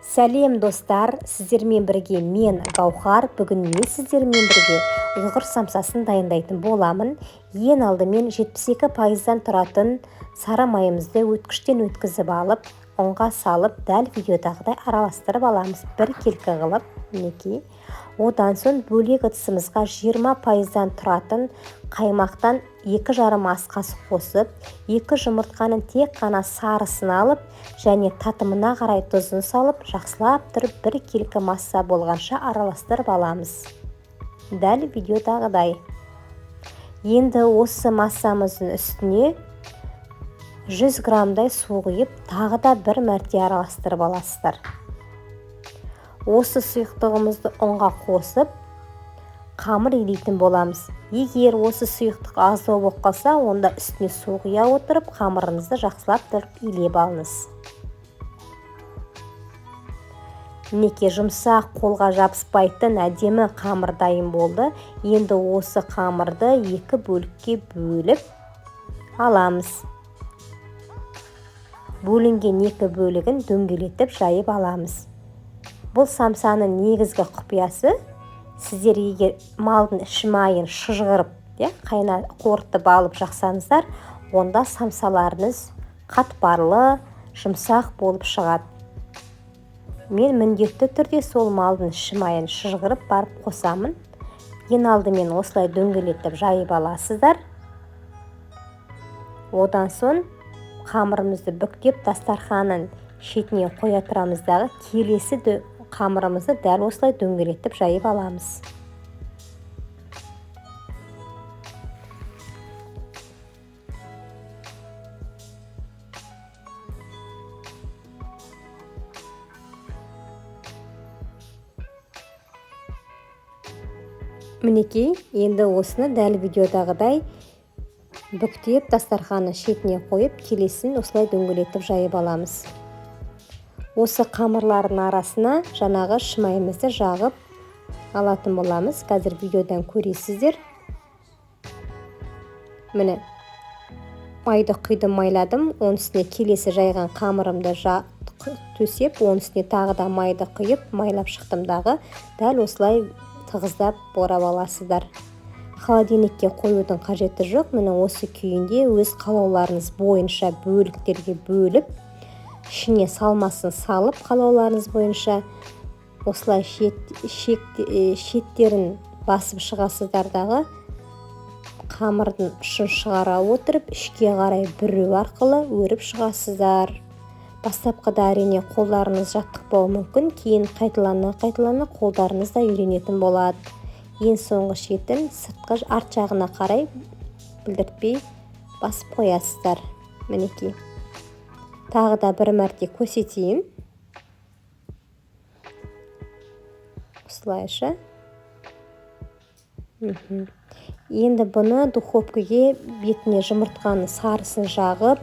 Сәлем, достар! Сіздермен бірге мен, Гаухар. Бүгін мен сіздермен бірге ұйғыр самсасын дайындайтын боламын. Ең алдымен 72%-дан тұратын сары майымызды өткіштен өткізіп алып, ұнға салып, дәл видеодағыдай араластырып аламыз, бір келкі қылып, мінекей. Одан соң бөлек ыдысымызға 20%-дан тұратын қаймақтан 2,5 ас қасық қосып, 2 жұмыртқаның тек қана сарысын алып және татымына қарай тұзын салып, жақсылап тұрып бір келкі масса болғанша араластырып аламыз. Дәл видеодағыдай. Енді осы массамыздың үстіне 100 граммдай су құйып, тағы да бір мәрте араластырып аласыздар. Осы сұйықтығымызды ұнға қосып, қамыр илейтін боламыз. Егер осы сұйықтық аздау болып қалса, онда үстіне су құя отырып, қамырыңызды жақсылап тұрып илеп алыңыз. Мінекей, жұмсақ, қолға жабыспайтын әдемі қамыр дайын болды. Енді осы қамырды екі бөлікке бөліп аламыз. Бөлінген екі бөлігін дөңгелетіп жайып аламыз. Бұл самсаның негізгі құпиясы, сіздер егер малдың іші майын шыжғырып, қайна қорытып алып жақсаңыздар, онда самсаларыңыз қатпарлы, жұмсақ болып шығады. Мен міндетті түрде сол малдың іші майын шыжғырып барып қосамын. Ең алдымен осылай дөңгелетіп жайып аласыздар. Одан соң қамырымызды бүктеп дастарханның шетіне қоя тұрамыз дағы, келесі қамырымызды дәл осылай дөңгелетіп жайып аламыз. Мінекей, енді осыны дәл видеодағыдай бүктеп дастарханның шетіне қойып, келесін осылай дөңгелетіп жайып аламыз. Осы қамырлардың арасына жаңағы шымайымызды жағып алатын боламыз. Қазір видеодан көресіздер. Міне, майды құйдым, майладым. Оның үстіне келесі жайған қамырымды төсеп, оның үстіне тағы да майды құйып, майлап шықтым дағы, дәл осылай тығыздап орап аласыздар. Холодильникке қоюдың қажеті жоқ. Міне, осы күйінде өз қалауларыңыз бойынша бөліктерге бөліп, ішіне салмасын салып, қалауларыңыз бойынша осылай шеттерін басып шығасыздар дағы, қамырдың ұшын шығара отырып, ішке қарай бүру арқылы өріп шығасыздар. Бастапқыда әрине қолдарыңыз жаттықпауы мүмкін, кейін қайталана-қайталана қолдарыңыз да үйренетін болады. Ең соңғы шетін сыртқы арт жағына қарай білдіртпей басып қоясыздар. Мінекей. Тағы да бір мәрте көрсетейін. Осылайша. Енді бұны духовкаге бетіне жұмыртқаның сарысын жағып,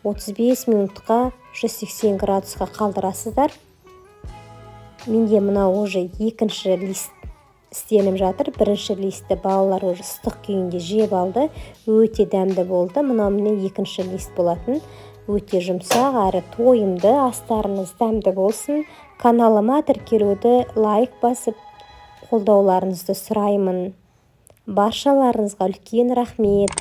35 минутқа 180 градусқа қалдырасыздар. Менде мына уже екінші лист істеліп жатыр. Бірінші листті балалар уже ыстық күйінде жеп алды. Өте дәмді болды. Мынау міне екінші лист болатын. Өте жұмсақ әрі тойымды. Астарыңыз дәмді болсын. Каналыма тіркелуді, лайк басып, қолдауларыңызды сұраймын. Баршаларыңызға үлкен рахмет.